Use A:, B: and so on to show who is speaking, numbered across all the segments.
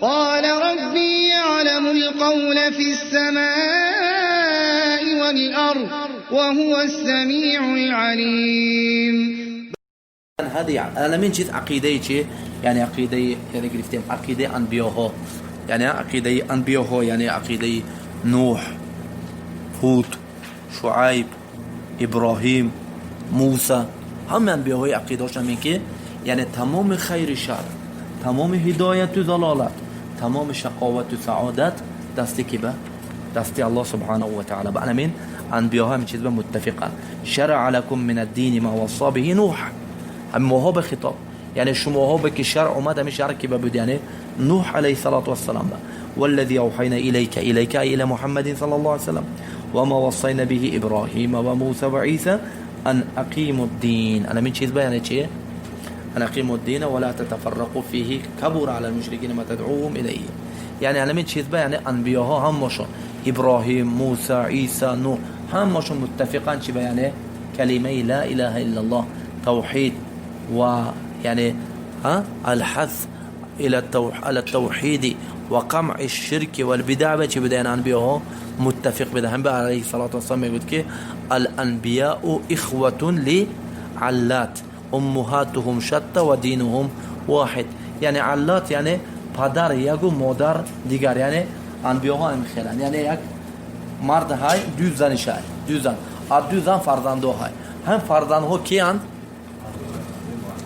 A: قال ربي يعلم القول في السماء والأرض وهو السميع العليم.
B: هذه الان چیز عقیده چی؟ یعنی عقیده، یعنی گرفتیم عقیده انبیاها، یعنی عقیده انبیاها، یعنی عقیده نوح، هود، شعیب، ابراهیم، موسی، همه انبیاهای عقیده‌هاشون همین که یعنی تمام خیر شر، تمام هدایت و ضلالت، تمام شقاوت و سعادت دست کی به؟ دست الله سبحانه و تعالی. به همین انبیاها همین چیز به متفقن. شرع لكم من الدین ما وصى به نوح، هم ماها به خطاب، یعنی شماها به که شرع اومد، همین شرع کی بود؟ یعنی نوح علیه الصلاة والسلام. والذي أوحينا إليك، إليك أي إلى محمد صلى الله عليه وسلم، وما وصينا به إبراهيم وموسى وعيسى أن أقيموا الدين. أنا من چیز بیانه چیه؟ أن أقيموا الدين ولا تتفرقوا فيه كبر على المشركين ما تدعوهم إليه. یعنی أنا من چیز بیانه انبیاها همشون، إبراهيم، موسى، عيسى، نوح، همشون متفقان چی بیانه؟ کلمه لا إله إلا الله، توحید و یعنی ها الحث الى على التوحيد وقمع الشرك والبدع. به چی بوده؟ یعنی انبیاء متفق بوده. هم به علیه الصلاة والسلام میگوید که الانبیاء اخوة لعلات امهاتهم شتى و دینهم واحد. یعنی علات یعنی پدر یک و مادر دیگر، یعنی انبیاء هم خیلن، یعنی یک مرد های دو زنش های، دو زن، از دو زن فرزندها های، هم فرزندها کیند؟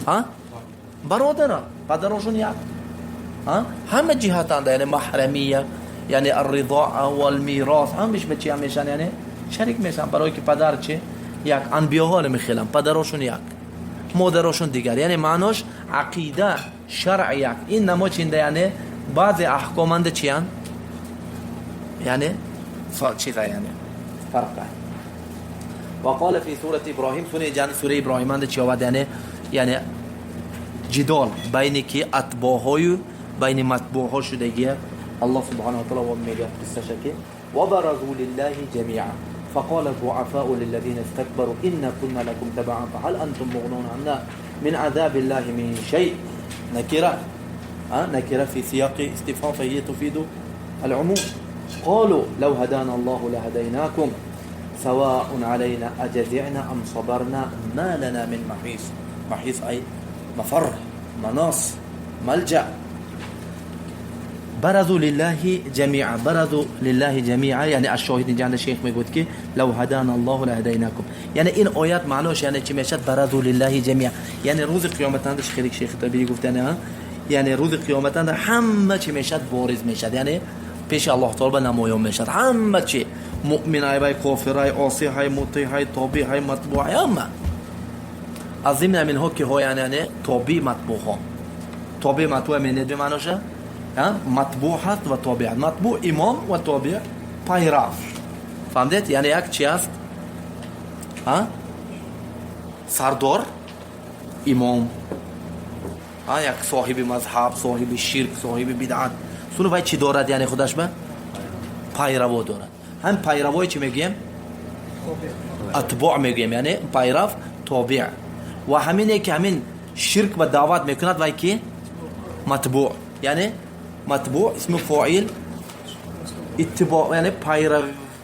B: ها برادران، پدرشون یک، ها همه جهتان، یعنی محرمیه، یعنی الرضاعه والمیراث، همش به چی میشن؟ یعنی شریک میشن، برای که پدر چه یک. انبیاها نمیخیلن، پدرشون یک، مادرشون دیگر، یعنی معناش عقیده شرع یک. این نما چینده؟ یعنی بعضی احکامند چیان؟ یعنی چیزا، یعنی فرقه. وقال في سورة إبراهيم، سورة جان، سورة إبراهيم عند چی آورد؟ یعنی جدال بین که اتباعهای بین متبوعها شدگیه. الله سبحانه و تعالی میگه قصه که وبرزوا لله جميعا فقال الضعفاء للذين استكبروا إنا كنا لكم تبعا فهل أنتم مغنون عنا من عذاب الله من شيء. نكرة، نكرة في سياق استفهام فهي تفيد العموم. قالوا لو هدانا الله لهديناكم سواء علينا أجزعنا أم صبرنا ما لنا من محيص. محيص أي مفر، مناص، ملجأ. برزوا لله جميعا، برزوا لله جميعا، یعنی الشاهد اینجا شیخ میگوید که لو هدانا الله لهدیناکم. یعنی این آیات معناش یعنی چی میشد؟ برزوا لله جميعا یعنی روز قیامت اندش خیلی شیخ طبیعی گفتن ها، یعنی روز قیامت اند همه چی میشد؟ بارز میشد، یعنی پیش الله تعالی نمایان میشد همه چی، مؤمن های، کافر های، عاصی های، مطیع های، تابع های، متبوع های، همه. از ضمن همین که های یعنی تابع متبوع ها، تابع متبوع معنی به معناشه متبوع هست و تابع. متبوع امام و تابع پیرو. فهمدید؟ یعنی یک چی هست؟ ها سردار، امام ها، یک صاحب مذهب، صاحب شرک، صاحب بدعت، سونو وای چی دارد؟ یعنی خودش به پیرو دارد. هم پیروای چی میگیم؟ اتباع میگیم، یعنی پیرو، تابع. و همینه که همین شرک به دعوت میکند وای کی؟ متبوع. یعنی متبوع اسم فاعل اتباع، یعنی پیرو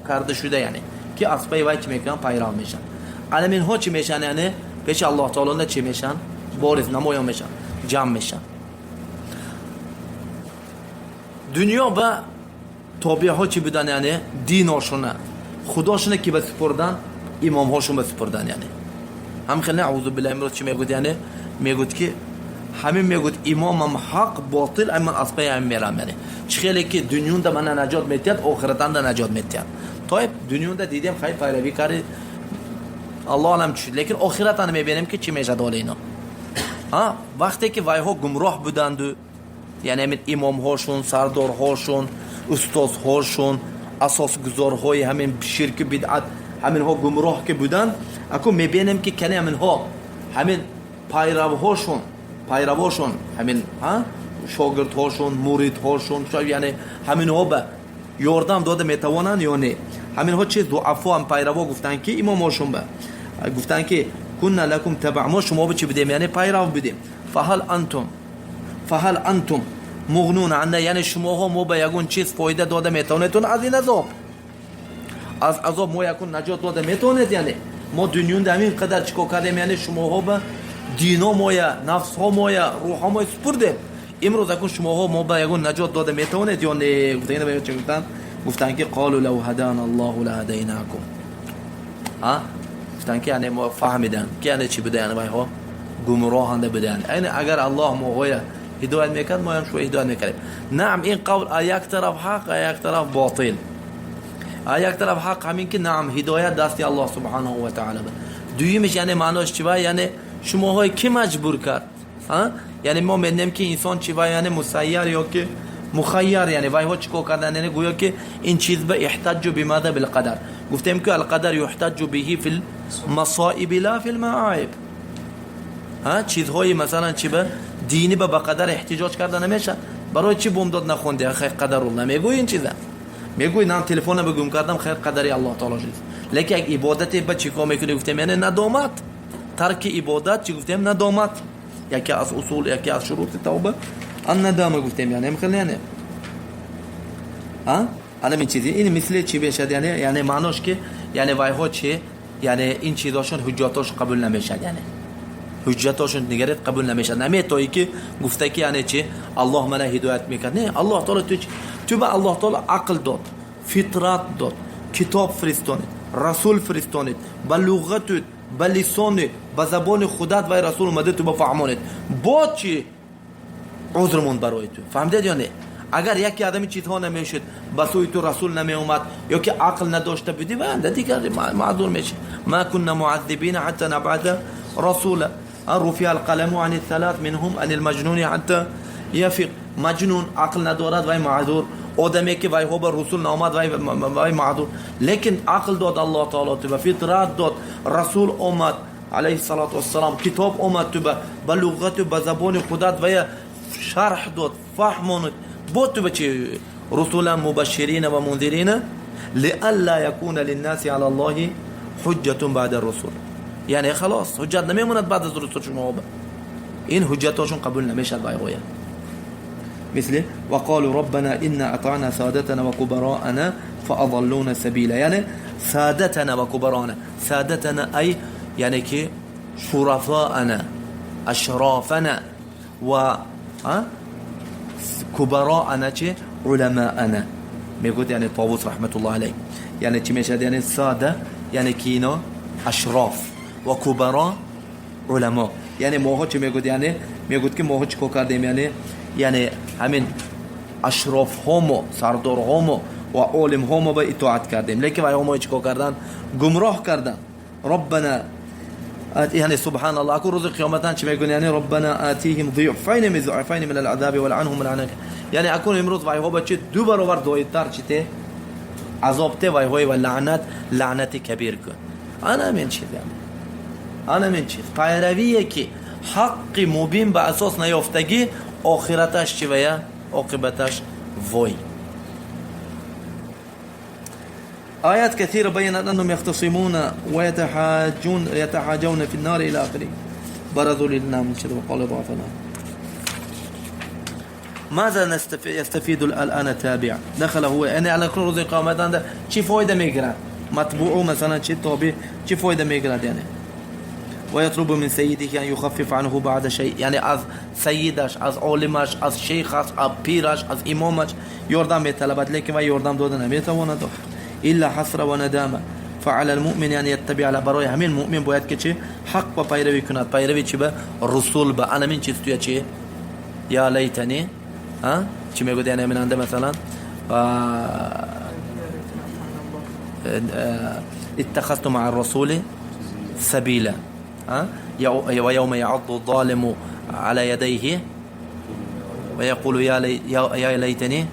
B: کرده شده، یعنی که از پی وای چی میکنن؟ پیرو میشن. علمین ها چی میشن؟ یعنی پیش الله تعالی چی میشن؟ بارز نمایان میشن، جمع میشن. دنیا به تابع ها چی بودن؟ یعنی دیناشونه، خداشونه که به سپردن؟ امام هاشون به سپردن. یعنی هم خیلی اعوذ بالله امروز چی میگود؟ یعنی میگود که همین میگود امامم حق، باطل، اما از پی هم میرم. یعنی چی خیلی که دنیونда من نجات میتید، آخرتان da نجات میتید. طيب دنیونда دیدیم خیلی پیروی کردی، الله علم چی، لیکن آخرتان میبینیم که چی میشه دال اینا. ها وقتی که وایها گمراه بودند، یعنی همین امام هاشون، سردار هاشون، استاد هاشون، اساسگذارهای همین شرک بدعت، همین ها گمراه که بودند، اكو میبینیم که کنی همین ها، همین پیروهاشون، پیرواشون، همین ها شاگردهاشون، مریدهاشون، یعنی همین ها به یاردم داده میتوانند یا نه؟ همین ها چه ضعفا هم پیروا گفتن که امام هاشون به گفتن که كنا لكم تبع، ما شما به چی بدیم؟ یعنی پیرو بدیم. فهل انتم، فهل انتم муғнун анна, яъне шумоҳо мо ба ягон чиз фоида дода метавонедтон аз ин азоб, аз азоб мо якун наҷот дода метавонед. Яъне мо дунёнда ҳамин қадар чӣ кор кардем, яъне шумоҳо ба дино моя, нафсҳо моя, рӯҳҳо моя супурдем. Имрӯз акун шумоҳо мо ба ягон наҷот дода метавонед ё не? Гуфта чӣ гуфтанд? Гуфтанд ки қолу лав ҳадана аллоҳу лаҳадайнакум. Гуфтанд ки яъне мо фаҳмиданд ки яъне чӣ буда, яъне вайҳо гумроҳанда буданд. Яъне агар Аллоҳ моҳоя ҳидоят мекард, моям шумо ҳидоят мекардем. Наам, ин қавл а як тараф ҳақ, а як тараф ботил. А як тараф ҳақ ҳамин ки наам, ҳидоят дасти Аллоҳ субҳанаҳу ва таала. Дуюмиш, яъне маънош чи ва, яъне шумоҳое ки маҷбур кард? Яъне мо медонем ки инсон чи ва, яъне мусайяр ё ки мухайяр, яъне вайҳо чӣ кор кардан? Яъне гӯё ки ин чиз ба иҳтаҷҷу бимада? Билқадар. Гуфтем ки алқадар юҳтаҷҷу биҳи фил масоиби ла фил маоиб. Чизҳои масалан чи ба динӣ ба қадар эҳтиҷоҷ карда намешавад. Барои чӣ бомдод нахонди? Хайр, қадарулла мегӯй, ин чиза мегӯй. Нам телефона ба гум кардам, хайр, қадари Аллоҳ таоло шуд. Лекин як ибодате ба чӣ кор мекунӣ? Гуфтем, яъне надомат, тарки ибодат чӣ гуфтем? Надомат яке аз усул, яке аз шурути тавба ан надама гуфтем, яъне хеле, яъне анамин чизи ин мисли чӣ мешад? Яъне маънош ки яъне вайҳо чи, яъне ин чизошон ҳуҷҷатошон қабул намешад, яъне ҳуҷҷатошон нигаред, қабул намешад. Наметоӣ ки гуфта ки яъне чи Аллоҳ мана ҳидоят мекард. Не, Аллоҳ таоло ту ба Аллоҳ таоло ақл дод, фитрат дод, китоб фиристонид, расул фиристонид, ба луғату ба лисони, ба забони худат вай расул омада ту ба фаҳмонед. Бо чи узр монд барои ту? Фаҳмидед ё не? Агар яке адами чизҳо намешуд, ба сӯи ту расул намеомад ё ки ақл надошта будӣ, ва дигар маъзур меши. Ма кунна муаззибина ҳатта набъата расула. Руфиа алқаламу ани салат, минҳум ани лмаҷнуни ҳатта яфиқ. Маҷнун ақл надорад, вай маъзур. Одаме ки вайҳо ба русул наомад, вай маъзур. Лекин ақл дод Аллоҳ таоло ту ба, фитрат дод, расул омад алайҳи салоту вассалом, китоб омад ту ба луғату ба забони худат вая шарҳ дод, фаҳмонид. Бо ту ба чи? Русулан мубашширина ва мунзирина лиалла якуна линнаси ала Аллоҳи ҳуҷҷатун баъда русул. Яъне халос, ҳуҷҷат намемонад баъд аз русул. Шумо ин ҳуҷҷатошон қабул намешад вайҳоя. مثل وقالوا ربنا إنا أطعنا سادتنا وكبراءنا فأضلونا سبيلا. يعني سادتنا وكبراءنا، سادتنا أي يعني كي شرفاءنا، أشرافنا، و كبراءنا چه؟ علماءنا. میگوید یعنی طاووس رحمت الله علیه، یعنی چی میشد؟ یعنی ساده یعنی کینا اشراف و کبرا علما. یعنی ماها چی میگوید؟ یعنی میگوید که ماها چیکار کردیم؟ یعنی همین اشراف هامو، سردار هامو و عالم هامو به اطاعت کردیم، لیکن وای ما چیکار کردن؟ گمراه کردن. ربنا، یعنی سبحان الله، اكو روز قیامت چی میگن؟ یعنی ربنا آتیهم ضعفین من ضعفین من العذاب ولعنهم لعنا. یعنی اكون امروز وای ها بچه دو برابر دویتر چیته عذاب ته وای های و لعنت، لعنت کبیر کن. انا من چیز، یعنی انا من چیز پیرویه که حق مبین به اساس نیافتگی، آخرتش چی ویا؟ عاقبتش وای. آيات كثيرة بينت أنهم يختصمون ويتحاجون يتحاجون في النار إلى آخره. برزوا لله من شر وقال ضعفنا. ماذا يستفيد الآن تابع دخل هو؟ يعني على كل روز قامت عنده چی فایده میگیرد؟ مطبوع مثلا چی تابع چی فایده میگیرد؟ یعنی ويطلب من سيده أن يخفف عنه بعد شيء. یعنی از سیدش، از عالمش، از شیخش، از پیرش، از امامش یاردم میطلبد، لیکن و یاردم داده نمیتواند الا حسره و ندامه. فعلى المؤمن ان يتبع. برای همین مؤمن باید که چه؟ حق و پیروی کند. پیروی چی؟ به رسول. به انا من چیز توی چی؟ یا لیتنی ها چی میگوید؟ یعنی من مثلا اتخذت مع الرسول سبيلا. ويوم يعض الظالم على يديه ويقول يا لي يا ليتني،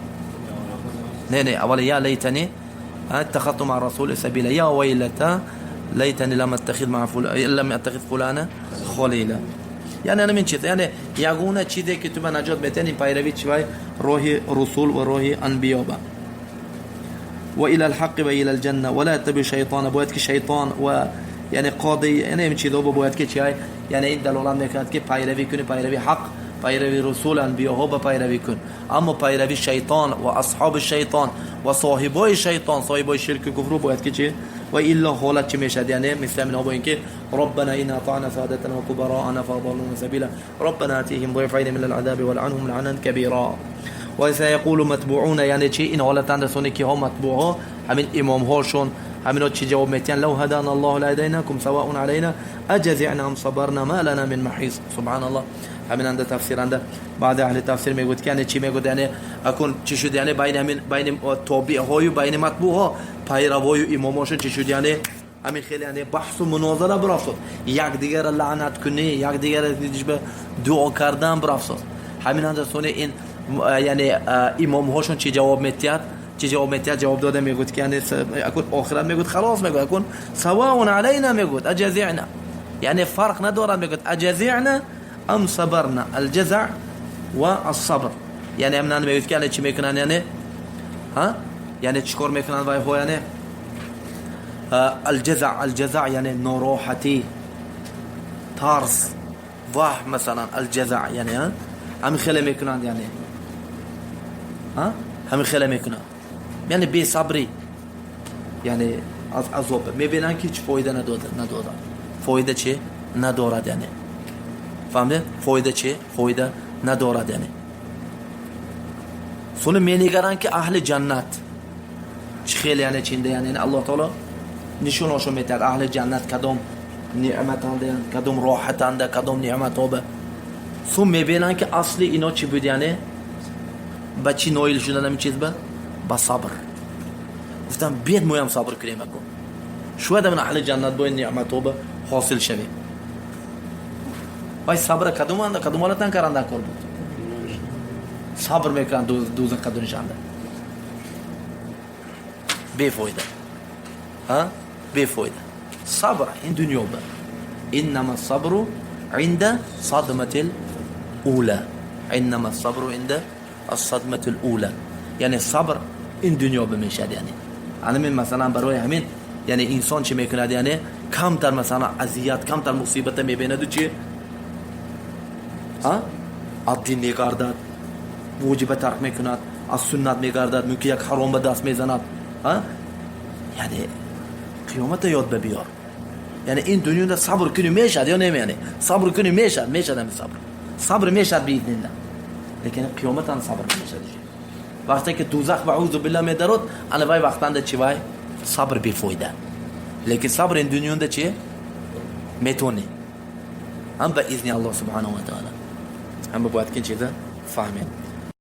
B: نه اول يا ليتني اتخذت مع الرسول سبيلا، يا ويلتى ليتني لم اتخذ مع فلان، لم اتخذ فلانا خليلا. یعنی انا من چیز، یعنی یگونه چیزی که تو به نجات میتونی پیروی چی؟ راه رسول و راه انبیا با و الى الحق و الى الجنه ولا يتبع شیطان. باید که شیطان و یعنی قاضی، یعنی این چیزا باید که چی؟ یعنی این دلالت میکند که پیروی کنی، پیروی حق пайрави расул анбиёҳо ба пайравӣ кун. Аммо пайрави шайтон ва асҳоби шайтон ва соҳибои шайтон, соҳибои ширку куфру бояд ки чӣ? Ва илло ҳолат чӣ мешавад? Яъне мисли ҳаминҳо бо ин ки ربنا إنا أطعنا سادتنا وكبراءنا فأضلونا سبيلا ربنا آتهم ضعفين من العذاب والعنهم لعنا كبيرا. و سيقول متبوعون یعنی چی؟ این حالت رسونه که ها متبوع ها همین امام هاشون همینا چی جواب میتین؟ لو هدانا الله لهديناكم سواء علينا اجزعنا ام صبرنا ما لنا من محيص. سبحان الله. همین انده تفسیر انده بعد اهل تفسیر میگوید که یعنی چی میگوید؟ یعنی اكون چی شد؟ یعنی بین همین بین تابع های و بین متبوع ها پیروای و اماماشون چی شد؟ یعنی همین خیلی یعنی بحث و مناظره برافت، یک دیگر لعنت کنی، یک دیگر دعا کردن برافت. همین انده سونه این یعنی امام هاشون چی جواب میتید؟ چی جواب میتید؟ جواب داده میگوید که یعنی اكون آخرت میگوید خلاص، میگوید اكون سواء علينا، میگوید اجزعنا، یعنی فرق ندارد، میگوید اجزعنا ام صبرنا. الجزع و الصبر یعنی امنان میگوید که یعنی چی میکنن؟ یعنی ها یعنی چیکار میکنن وای ها؟ یعنی الجزع، الجزع یعنی ناراحتی، ترس، وهم مثلا. الجزع یعنی ها همین خیلی میکنند، یعنی ها همین خیلی میکنند، یعنی بی صبری، یعنی از عذاب میبینن که هیچ فایده نداده، فایده چی ندارد. یعنی فهمیده؟ فایده چی؟ فایده ندارد. یعنی сони менигаранд ки аҳли ҷаннат чӣ хеле, яъне чинда, яъне Аллоҳ таоло нишоношон метиҳад аҳли ҷаннат кадом неъматанда, кадом роҳатанда, кадом неъматоба. Сун мебинанд ки асли ино чӣ буд, яъне ба чӣ ноил шудан ҳамин чиз? Ба сабр. Гуфтам биед моям сабр кунем, акун шояд ҳамин аҳли ҷаннат бо ин неъматоба ҳосил шавем. Вай сабра кадом ҳолатан каранда кор буд? Сабр мекунанд дӯзах дунишанда бефоида, бефоида. Сабр ин дунё ба إنما الصبر عند صدمة الأولى، إنما الصبر عند الصدمة الأولى. یعنی صبر این دنیا بمیشد. یعنی همین مثلا برای همین یعنی انسان چه میکند؟ یعنی کمتر مثلا اذیت، کمتر مصیبت میبیند و چی ها از دین میگردد، واجب ترک میکند، از سنت میگردد، ممکن یک حرام به دست میزند. ها یعنی قیامت یاد ببیار. یعنی این دنیا صبر کنی میشد یا نمی؟ یعنی صبر کنی میشد، میشد همین صبر، صبر میشد باذن الله. لیکن قیامت هم صبر نمیشد. وقتی که دوزخ و اعوذ بالله میدرود انا وای وقتان چی؟ وای صبر بیفایده. لیکن صبر این دنیا چی میتونی هم به اذن الله سبحانه و تعالی. هم باید که چیزا فهمید.